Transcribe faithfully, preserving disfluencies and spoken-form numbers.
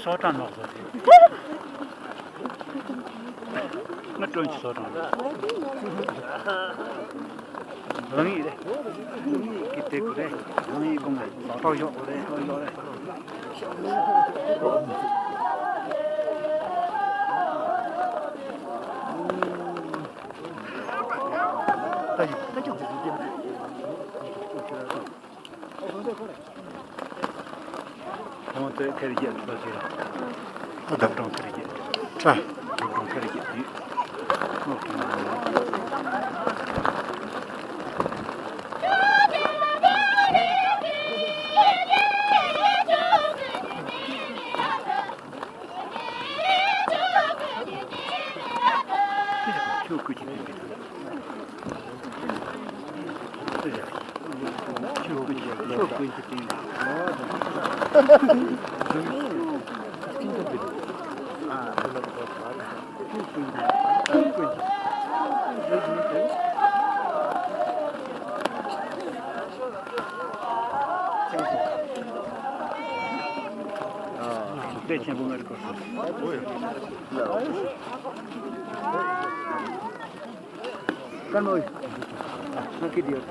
སོ་ཊ་ནོག་སོ་ཟེར། ང་སྤྲོན་གྱི་སོ་ཊ་ནོག་རང་ཡིག་རེད། རང་ཡིག་གི་དེ་གི་རེད། རང་ཡིག་གོང་ལ་ཏོག་ཞོག་རེད། ཏོག་ཞོག་རེད། ད་ཡིན་ད་ཀྱང་ཁོང་ཚོས་ཁེར་རྒྱུག་ཚོ་ཟེར། ཨ་བདག་གྲོང་ཁེར་རྒྱུག་ཁྲ། བདག་གྲོང་ཁེར་རྒྱུག་དུས། ཁྱོད་ཀུ་ཅི་དེ་མི་འདུག་དཔེ་ཆེན་པོ་ངར་གོ། སྐར་མ་ཨོ་ཡོད། ང་ཁྱེད་ཡོད།